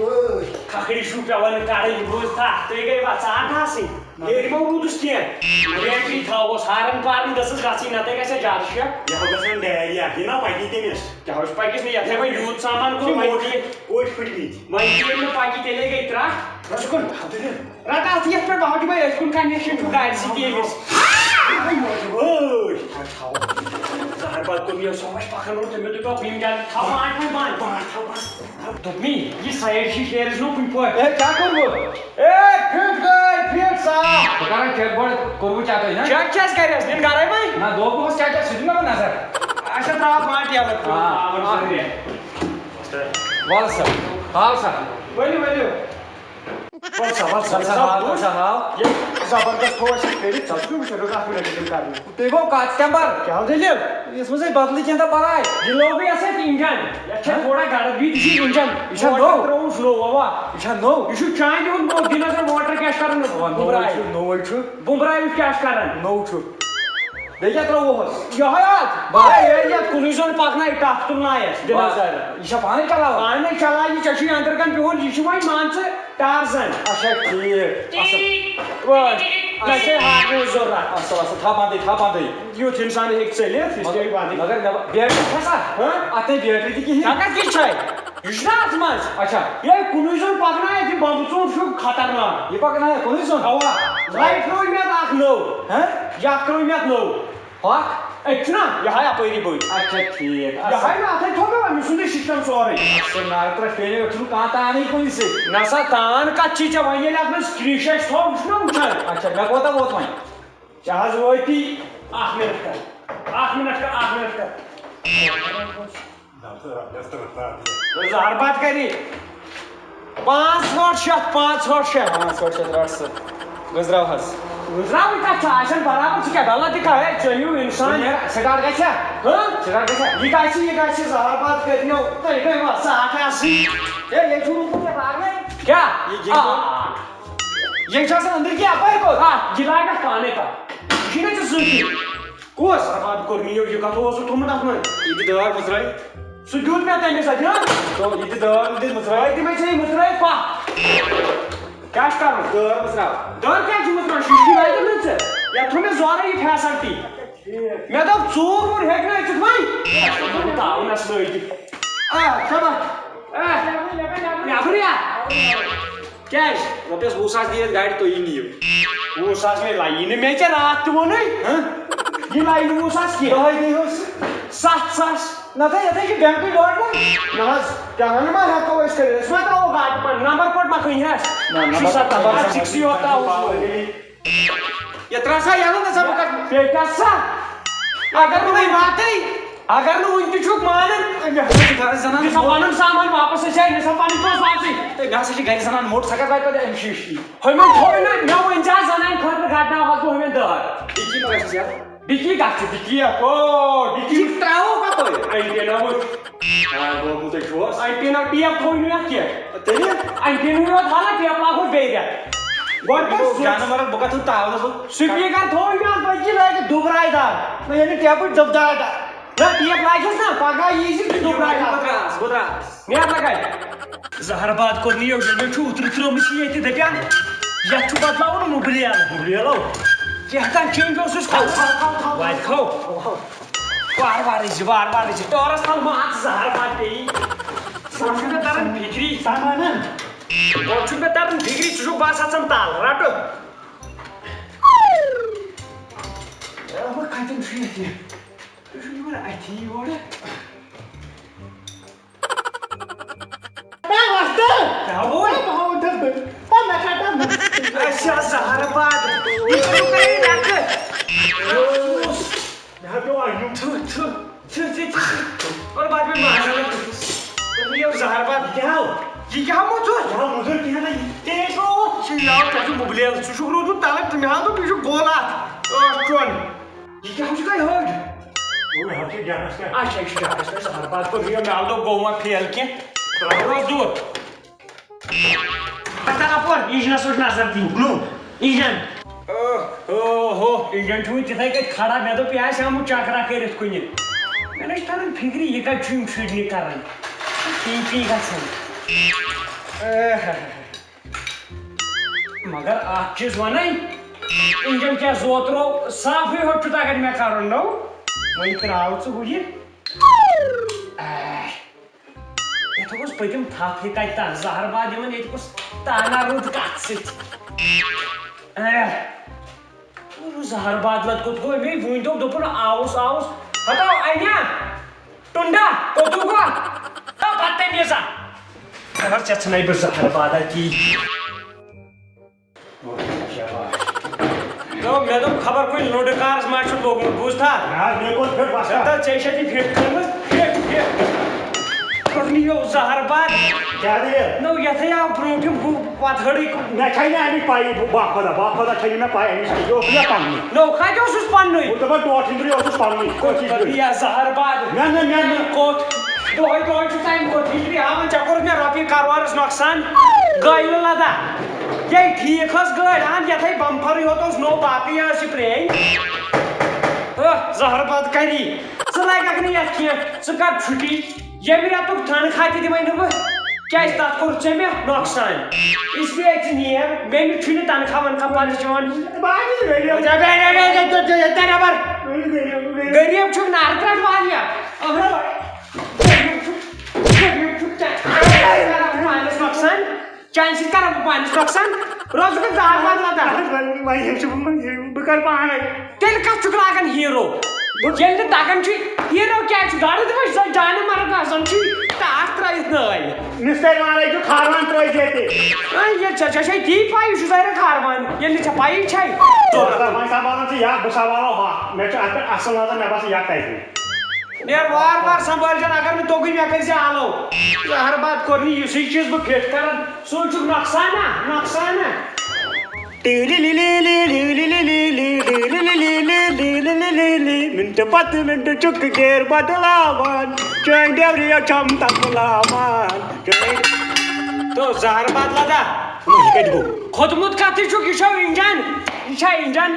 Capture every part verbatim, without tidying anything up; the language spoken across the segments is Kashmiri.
وٲے۔ کھکھرِ چھُو پٮ۪وان کَڑٕنۍ، بوٗز تھا، تُہۍ گٔے وَژان ٹھاسٕے۔ ییٚتہِ ما روٗدُس کینٛہہ؟ بیٹری تھاووس، ہارن پارن گٔژھٕس گژھٕنۍ، نتہٕ گژھِ ہا زیادٕ شیک۔ یہِ ہا گژھان ڈایریا، یہِ نا پکی تٔمِس۔ کیٛاہ اوس پکس نہٕ، یتھ ہے وۄنۍ یوٗت سامان کوٚر، یہِ وۄنۍ موٹی۔ اوٚٹۍ پھٕٹمٕتۍ۔ وۄنۍ ییٚلہِ نہٕ پکی، تیٚلے گٔے ترٛٹھ۔ رٹھ ژٕ کُن، ہتہٕ دِن۔ رٹھ اتھ یتھ پٮ۪ٹھ باوجہِ بھائی، أسۍ کُن کنہِ چھِ چھُ گاڑِ سۭتۍ ییٚمِس۔ وٲے۔ زہر باد کوٚر مےٚ سمجھ پکان اوس، تٔمۍ دوٚپ، یِم کیٛاہ تھاو پانٛژھ وۄنۍ بنٛد۔ پانٛژھ تھاو بنٛد۔ دوٚپمی، یہِ سایڈ چھِ شیرس نو کُنہِ پٲٹھۍ۔ اے، کیٛاہ کوٚروٕ؟ اے، فِٹ گٔے، فِٹ صاف۔ بہٕ کران چیک گۄڈٕ، کوٚروٕ چیک تۄہہِ، ہہ؟ چیک کیٛازِ کرٮ۪س؟ نِن گرے وۄنۍ۔ نہ، دۄہ پوٚہس چیک کیٛاہ، سُہ دِ مےٚ وۄنۍ نظر۔ اچھا، ترٛاو پانٛژھ ٹیبلٹ۔ آ، آ۔ وَل سا، ہاو سا۔ ؤلِو، ؤلِو۔ وَل سا، وَل سا، وَل سا، ہاو، وَل سا، ہاو۔ یہِ زبردست تھوو اَسہِ کٔرِتھ، ژٕ چھُکھ وٕچھان، رُک اَکھ مِنٹ، یِم کَرنہِ۔ تُہۍ گوٚو کَتھ تَمہِ بَر؟ کیٛاہ حظ دٔلیٖل؟ یَتھ منٛز ہے بدلٕے کینٛہہ تہٕ بَلاے۔ یہِ لوگُے اَسہِ اَتہِ اِنجَن۔ یَتھ چھےٚ ہہ؟ تھوڑا گڑبڑی، یہِ چھُ اِنجَن۔ یہِ چھا موٹر نوٚو؟ ترٛووُس نوٚو، اَوا۔ یہِ چھا نوٚو؟ یہِ چھُ چانہِ ہُنٛد نوٚو، دِ نظر موٹر کیٛاہ چھُ کَران، نوٚو بُمبراے۔ چھُ، نوٚوُے چھُ۔ بُمبراے وٕچھ کیٛاہ چھُ کَران۔ نوٚو چھُ۔ بیٚیہِ کیٛاہ ترٛووُہَس؟ یِہوٚے اَتھ۔ بَس۔ ہے، ہے، یَتھ کُنُے زوٚن پَکنایہِ، ٹَپھ تُلنایَس، دِ بَس۔ نظر۔ یہِ چھا پانَے چلاوان؟ پانَے چلاوان، یہِ ژےٚ چھُے أنٛدرٕ کَنہِ بِہُن، یہِ چھُ وۄنۍ مان ژٕ ٹارزن۔ اچھا، ٹھیٖک۔ اَصٕل۔ وٲے، نہ چھے ہاکہٕ ضوٚرَتھ۔ اَصٕل، اَصٕل، تھاو بَندٕے، تھاو بَندٕے۔ یُتھ اِنسان ہیٚکہِ ژٔلِتھ، یہِ چھُ تیٚلہِ بَندٕے۔ مگر مےٚ، بیٹری چھا سا؟ ہہ؟ اَتھ نَے بیٹری تہِ کِہیٖنۍ۔ ژےٚ کَتھ کِژھ چھے؟ یہِ چھُنہ اَتھ منٛز۔ اچھا۔ یے کُنُے زوٚن پَکنایَتھ، یہِ بمبہٕ ژوٗنٛٹھ چھُ خطرناک۔ یہِ پَکنایَتھ کُنُے زوٚن؟ اَوا۔ لایٹ ترٛٲو مےٚ اَتھ اَکھ نٔو۔ ہہ؟ یہِ اَکھ ترٛٲو مےٚ اَتھ نٔو۔ ہۄکھ؟ أتۍ چھُنہ، یہِ ہاے اَپٲری بٔتۍ۔ اچھا، ٹھیٖک۔ یہِ ہاے مےٚ اَتھَے تھوٚو مےٚ وۄنۍ، مےٚ چھُنہٕ یہِ سِسٹَم سورُے۔ اَصٕل نار ترٛٹھ پیٚیہِ نہٕ، أتھۍ چھُنہٕ کانٛہہ تانٕے کُنہِ سۭتۍ۔ نہ سا، تان کَتھ چھی ژےٚ؟ وۄنۍ ییٚلہِ اَتھ منٛز کِرٛش آسہِ تھوٚو، یہِ چھُنہ وٕچھان۔ اچھا، مےٚ کوتاہ ووت وۄنۍ؟ ژےٚ حظ وٲتی، اَکھ مِنَٹ کَر، اَکھ مِنَٹ کَر، اَکھ مِنَٹ کَر۔ زہر باد کری۔ پانٛژھ ٲٹھ شیٚتھ، پانٛژھ ٲٹھ شیٚتھ۔ پانٛژھ ٲٹھ شیٚتھ رَٹ سا۔ گٔنٛزراو حظ۔ گٔنٛزراوٕے کَتھ چھِ؟ آسان برابر، ژٕ کیٛاہ غلط تہِ کَرٕ؟ ژےٚ ہیوٗ اِنسان۔ سٹارٹ گژھِ ہا؟ ہہ؟ سٹارٹ گژھِ ہا؟ یہِ گژھِ، یہِ گژھِ، زہر باد کٔرِو۔ تۄہہِ، تۄہہِ ما ژاٹھ آسٕے؟ ہے، ییٚتہِ چھُ روٗدمُت ژےٚ پاگلَے۔ کیٛاہ؟ یہِ، یہِ آ۔ ییٚتہِ چھُ آسان أنٛدٕرۍ کِنۍ اَپٲرۍ کوٚت؟ آ، یہِ لاگَکھ پانَے پَتہٕ۔ یہِ چھُنہ ژےٚ سۭتی۔ کُس؟ زہر باد کوٚر مےٚ، یہِ کَتھ اوسُکھ تھوٚمُت اَتھ منٛز؟ یہِ تہِ دٲر مٕژرٲے۔ سُہ دیُت مےٚ تٔمِس اَتہِ، ہا؟ تو یہِ تہِ دٲر دِتھ مٕژرٲے۔ تۄہہِ تہِ مےٚ چھےٚ یہِ مٕژرٲے پَتھ۔ کیٛاہ چھُ کَرُن؟ دٲر مٕژراو۔ دٲر کیٛاہ چھِ مٕژراوٕنۍ؟ شیٖشہٕ لٲگِتھ نہٕ ژٕ؟ یَتھ تھوٚو مےٚ زورَے یہِ فیسَلٹی۔ مےٚ دوٚپ، ژوٗر ووٗر ہیٚکہِ نہٕ أژِتھ وۄنۍ۔ تاوُن اَسہِ لٲگِتھ۔ آ، شاباش۔ آ، نٮ۪برٕ یا؟ کیٛازِ؟ رۄپیَس وُہ ساس دِیِو اَسہِ گاڑِ، تُہی نِیِو۔ وُہ ساس مےٚ لَیی نہٕ، مےٚ ژےٚ راتھ تہِ ووٚنُے۔ ہہ؟ یہِ لَیہِ نہٕ وُہ ساس کینٛہہ۔ دۄہَے دِیٖہُس۔ سَتھ ساس۔ نَتہٕ یَتھ ہے چھِ بٮ۪نٛکٕے ڈۄڈ لَچھ۔ نہ حظ، تہِ ہَن ما ہٮ۪کو أسۍ کٔرِتھ، أسۍ ما ترٛاوو گاڑِ پَنٕنۍ؟ نمبر پلیٹ ما کٕنہِ ہَس؟ نہ، نمبر، شُسَتھ نمبر، نمبر، سِکِس یوت ترٛاوُس۔ یہِ ترٛاو سا یَلہٕ، نہ سا بہٕ کَرٕ۔ پیٹٮ۪س سا؟ اگر نہٕ وۄنۍ واتَے، اگر نہٕ وٕنہِ تہِ چھُکھ مانان، مےٚ ہسا چھِ گَرَس زَنان دِ سا پَنُن سامان واپَس، أسۍ آے نہ سا پَنٕنۍ پونٛسہٕ واپسٕے۔ تہٕ مےٚ ہسا چھِ گَرِ زَنان موٚٹ، سۄ کَتہِ واتہِ پَتہٕ أمۍ شیٖشہِ؟ ہُمٮ۪ن تھوٚوُے نہٕ، مےٚ ؤنۍ زِ آز زَنانہِ خٲطرٕ گَڑناو حظ بہٕ ہُمٮ۪ن دٲر۔ ڈِکی ما گژھِ ژےٚ؟ ڈِکی گژھِ، ڈِکی ہا، او، ڈِکی۔ ڈِکی ترٛاوو کَپٲرۍ؟ اینٹینا وٕچھ۔ آ، گوٚو تۄہہِ چھُوس؟ اینٹینا ٹیپ تھوٚو نہٕ اَتھ کینٛہہ۔ تیٚلہِ؟ اینٹینا یوت حالہ ٹیپ لاگو بیٚیہِ رٮ۪تھ۔ گۄڈٕ کَر سُہ؟ جانوَرَن بہٕ کَتھ تھاونَس بہٕ؟ سپیٖکَر تھوٚو مےٚ اَتھ بٔتھِ لٲگِتھ دُبراے دار۔ نہ، یعنی ٹیپٕچ دُبدار دار۔ نہ، ٹیپ لاگٮ۪س نہ، پَگاہ یی زِ تہِ دُبراے دار۔ بہٕ درٛاس، بہٕ درٛاس۔ نیٹ لگاے۔ زہر باد کوٚر نہٕ یہِ، مےٚ چھُ اوترٕ ترٛٲومٕژ یہِ ییٚتہِ دَپان، یَتھ چھُ بدلاوُن مُبلیل۔ مُبلیلو؟ کیٛاہ تام چینج اوسُس تھاو، تھاوُن۔ تھاو، تھاو، تھاو۔ وۄنۍ تھاو۔ وارٕ وارٕ زِ، وارٕ وارٕ زِ۔ ٹٲرَس تَل مان ژٕ زہر باد پیٚیی۔ گۄڈٕ چھُ مےٚ تَران فِکری۔ سامان اَن۔ گۄڈٕ چھُ مےٚ تَران فِکری، ژٕ چھُکھ باسان ژَن تَل رَٹہٕ۔ اَما کَتٮ۪ن چھُ یہِ؟ تُہۍ چھِو یِوان اَتھی یورٕ۔ ہے وۄستہٕ! کیٛاہ گوٚو؟ ہے بہٕ ہاوَو تۄہہِ بہٕ۔ ہے مےٚ کَتہِ آو مَس؟ اچھا، زہر باد۔ یہِ چھُ تۄہہِ لَکہٕ۔ مےٚ ہا پیوٚو اَنُن۔ تھُ، تھُ، تھُ، تھُ، تھُ۔ اور بعد میں مازَن۔ یہِ زہر باد۔ یہِ کیٛاہ آو؟ یہِ کیٛاہ موٚزوٗر؟ یہِ آو موٚزوٗر کِہیٖنۍ نہٕ۔ تیز گوٚو۔ یہِ آو پٮ۪ٹھٕ مُبلیل۔ ژٕ چھُکھ روٗدمُت تَلَے، تہٕ مےٚ ہا دوٚپ، یہِ چھُ گول اَتھ۔ ٲٹھ چون۔ یہِ کیٛاہ چھُ تۄہہِ ہٲج؟ وۄنۍ ہا چھِ ڈرٛگَس کیٛاہ؟ اچھا، یہِ چھُ ڈرٛگَس پٮ۪ٹھ زہر باد کوٚر یہِ، مےٚ آو دوٚپ گوٚو وۄنۍ فیل کینٛہہ۔ ترٛاوُن اوس دوٗر۔ پَتہٕ اَپور، اِنجنَس وٕچھ نظر دِنۍ۔ گُلو۔ اِنجن۔ اوہ، اوہ، اوہ، اِنجن چھُ وٕنہِ تِتھَے کٔٹھۍ کھڑا۔ مےٚ دوٚپ، یہِ آسہِ آمُت چکرا کٔرِتھ کُنہِ۔ مےٚ نہ چھِ تَران فِکرِ، یہِ کَتہِ چھُ یِم شُرۍ یہِ کَران۔ پی پی گژھان۔ اے ہے ہے۔ مگر اکھ چیٖز ونے، انجن کیٛاہ زوترو، صافٕے ہوت چھُ تگان مےٚ کرُن، نو؟ وۄنۍ ترٛاو ژٕ ہُہ یہِ۔ آہ، یتھ اوس پٔتِم تھپھ ہیٚکان تتھ زہر باد یِمن، ییٚتہِ کُس تانا روٗد کتھ سۭتۍ۔ آہ، زہر باد لت کوٚت گوٚو مےٚ؟ وُنہِ دوٚپ، دوٚپُن آوُس، آوُس۔ ہتو، انیا، ٹُنڈا، کوٚت گوٚو؟ ہتو، بدتمیٖزا۔ خبر ژےٚ ژھٕنے بہٕ زہر باد اتی۔ نو، مےٚ دوٚپ، خبر کُنہِ لُنڈٕ کارس ما چھُ لوٚگمُت، بوٗزتھا؟ نہ حظ، مےٚ کوٚت پھِٹ بستہٕ؟ ہتا، ژےٚ چھےٚ تہِ پھِٹ کٔرمٕژ؟ Fit, fit. کوٚرُن یہِ زہر باد۔ کیٛاہ دٔلیٖل؟ نو، یتھے آو برٛونٛٹھِم ہُہ پتہٕ ہٲڑٕے۔ مےٚ چھے نہٕ اَمِچ پَیی، بہٕ، باہ خۄدا، باہ خۄدا چھے نہٕ مےٚ پَے اَمِچ کِہیٖنۍ۔ یہِ اوس مےٚ پنٛنُے۔ نو، کتہِ اوسُس پنٛنُے؟ بہٕ دوٚپمَے ڈوٹھ ہِنٛدرٕے اوسُس پنٛنُے۔ کوٚت پتہٕ یہِ زہر باد؟ مےٚ نہٕ، مےٚ نہٕ۔ کوٚت؟ دۄہے دۄہے چھُ تَمہِ کوٚت ہِجری ہاوان، ژےٚ کوٚرُتھ مےٚ رۄپیہِ کروڑس نۄقصان۔ گٲلۍ لدا۔ یے ٹھیٖک ٲس گٲڑۍ، اہن یتھے بمفرٕے یوت اوس نوٚو، باقٕے ٲس یہِ پرٛٲنۍ۔ ہہ، زہر باد کری۔ ژٕ لگکھ نہٕ یتھ کینٛہہ، ژٕ کر چھُٹی۔ ییٚمہِ رٮ۪تُک تنخواہ تہِ دِمے نہٕ بہٕ، کیٛازِ تتھ کوٚر ژےٚ مےٚ نۄقصان۔ اس لیے ژٕ نیر، مےٚ نِش چھُنہٕ تنخواہ ونخواہ پتہٕ چون۔ بہٕ ہا چھُس غریٖب۔ غریٖب چھُکھ نارٕ ترٛٹھ واریاہ۔ اہن، غریٖب چھُکھ، غریٖب چھُکھ ژےٚ۔ پانس نۄقصان۔ چانہِ سۭتۍ کران بہٕ پانس نۄقصان؟ روزٕ گژھِ زہر باد لدان۔ وۄنۍ، وۄنۍ ہیٚچھ بہٕ، وۄنۍ ہیٚچھ بہٕ، بہٕ کرٕ پانے۔ تیٚلہِ کتھ چھُکھ لاگان ہیٖرو؟ ییٚلہِ نہٕ تگان چھُے، ہیٖرو کیٛازِ چھُ؟ گۄڈٕ دِمے زن جانہِ مرگ آسان چھُے، ٹاس ترٲیِتھ نٲلۍ۔ مِستٔرۍ وانَے چھُ کھاروان ترٲوِتھ ییٚتہِ۔ اے، ییٚلہِ ژےٚ، ژےٚ چھے تی پَے، یہِ چھُ ظٲہِر کھاروان۔ ییٚلہِ نہٕ ژےٚ پَیی چھے۔ ژٕ وۄنۍ سنبھالان ژٕ یَکھ، بہٕ سنبھالو ہۄکھ۔ مےٚ چھُ اَتھ پٮ۪ٹھ اَصٕل نظر، مےٚ باسان یَکھ تَگہِ نہٕ۔ نیر وار وار سنبھٲلزٮ۪ن، اگر نہٕ توٚگُے مےٚ کٔرۍ زِ آلو۔ زہر باد کوٚر نہٕ یُسٕے چیٖز بہٕ فِٹ کران، سُے چھُکھ نۄقصان نا، نۄقصان نا۔ منٹہٕ پتہٕ منٹہٕ چھُکھ گیر بدلاوان، چٲنۍ ڈیوریا چھم تپلاوان۔ تو زہر باد لدا۔ یہِ کتہِ گوٚو؟ کھوٚتمُت کتھٕے چھُکھ، یہِ چھا انجن؟ یہِ چھا انجن؟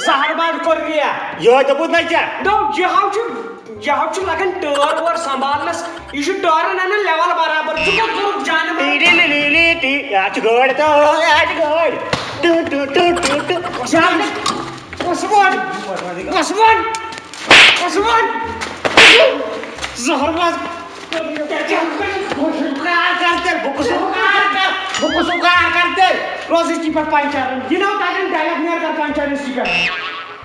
زہر باد کوٚر ریا۔ یِہوٚے دوٚپُتھ نہ ژےٚ؟ نو، یہِ ہاو چھُ، یہِ ہاو چھُ لگان ٹٲر وٲر سنبھالنس۔ یہِ چھُ ٹٲرن انان لیول برابر۔ ژٕ کوٚت کوٚرُکھ جانہٕ منٛز؟ ٹی ٹی لی لی لی ٹی۔ یہِ چھِ گٲڑۍ تہٕ یہِ چھِ گٲڑۍ۔ To to to to to. Usman! Usman! Usman! Usman! زہر باد۔ بہٕ کُس کار کر تیٚلہِ؟ بہٕ کُس کار کر؟ بہٕ کُس کار کر تیٚلہِ؟ روز أزکی پٮ۪ٹھ پنچرن۔ یہِ نہ تتٮ۪ن ڈایلگ نیر کر پنچر أزکی پٮ۪ٹھ۔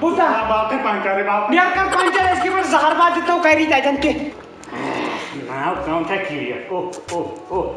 بوٗزتھا؟ آ، باو کر پنچرے، باو۔ نیر کر پنچر أزکی پٮ۪ٹھ زہر باد دِتو کری تتٮ۪ن کینٛہہ۔ ناو کم چھا ٹھیٖک؟ اوہ، اوہ، اوہ۔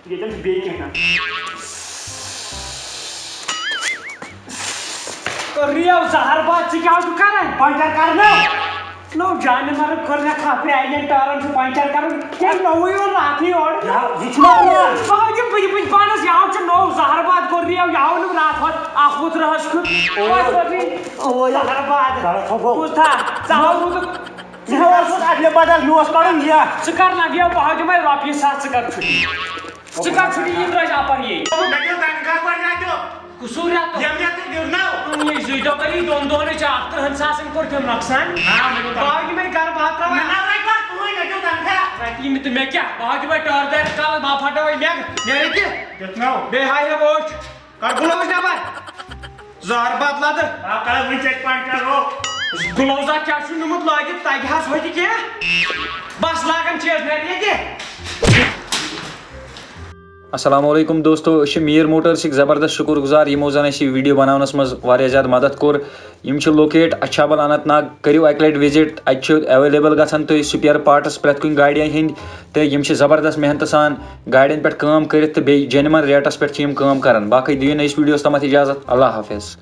ییٚتٮ۪ن چھُ بیٚیہِ کینٛہہ کانٛہہ۔ ریو زہر باد، ژٕ کیٛاہ چھُکھ کران؟ پنچر کرنہٕ۔ نو جانہِ مرد کوٚر مےٚ کھا پرٛانٮ۪ن ٹٲرن چھُ پنچر کرُن۔ کیٛاہ نوٚوُے اوٚن راتھٕے اورٕ؟ نہ، یہِ چھُنہ اورٕ۔ بہٕ ہاو یہِ بٕتھِ بٕتھِ پانس، یہِ ہاو چھُ نوٚو زہر باد کوٚر ریو، یہِ ہاو نہٕ راتھ ہۄتھ اکھ وُتھ رٲژ کیُتھ۔ اوے۔ وۄنۍ کوٚر مےٚ اوے۔ زہر باد۔ کرو ژھۄپہٕ۔ بوٗزتھا؟ ژٕ ہاو روٗدُکھ۔ مےٚ اوس اَتھ بدل، مےٚ اوس پَرُن یَتھ۔ ژٕ کر لگیو، بہٕ ہاو دِمے رۄپیہِ ساس، ژٕ کر چھُٹی۔ ژٕ کر چھُٹی، یہِ ترٛٲوزِ اَپَر یے۔ مےٚ دیُت تنخواہ گۄڈٕ رٮ۪تُک۔ قصوٗر رٮ۪تُک۔ ییٚمہِ رٮ۪تُک دیُت نہ۔ تِم یہِ زٕے دۄہ کٔرِو دۄن دۄہَن أسۍ اَکھ تٕرٛہَن ساسَن کوٚر تٔمۍ نۄقصان۔ آ، مےٚ دوٚپ بہٕ ہاو دِمے گرٕ، بہٕ ہاو ترٛاوَے۔ مےٚ نہ رَٹہِ گۄڈٕ کٕہٕنۍ، مےٚ دیُت تنخواہ۔ رَٹہِ مےٚ تہٕ مےٚ کیٛاہ؟ بہٕ ہاو دِمے ٹٲر دارِ کَلَس، بہٕ ہاو پھٹاوَے مٮ۪گہٕ۔ نیرٕ تہِ۔ دیُت نہ۔ بیٚیہِ ہاے ہے ووٹ۔ کر گلوز نٮ۪بر۔ زہر بدلا تہٕ۔ آ، کر وٕنۍ ژےٚ پنچر ہو۔ گلوزا کیٛاہ چھُ نیوٗمُت لٲگِتھ؟ تَگہِ حظ ہوٚتہِ کینٛہہ؟ بس لاگان چھِ أسۍ نٮ۪برِ تہِ۔ السلام علیکم دوستو، أسۍ چھِ میٖر موٹرسٕکۍ زبردست شُکُر گُزار، یِمو زَن اَسہِ یہِ ویٖڈیو بَناونَس منٛز واریاہ زیادٕ مدد کوٚر۔ یِم چھِ لوکیٹ اچھابل اننت ناگ، کٔرِو اَکہِ لَٹہِ وِزِٹ، اَتہِ چھِ ایویلیبل گژھان تُہۍ سپیئر پارٹس پرٛٮ۪تھ کُنہِ گاڑِ ہِنٛدۍ، تہٕ یِم چھِ زبردست محنتہٕ سان گاڑٮ۪ن پٮ۪ٹھ کٲم کٔرِتھ تہٕ بیٚیہِ جینوَن ریٹس پٮ۪ٹھ چھِ یِم کٲم کران۔ باقٕے دِیِو نٔیِس ویٖڈیوَس تامَتھ اجازت، اللہ حافظ۔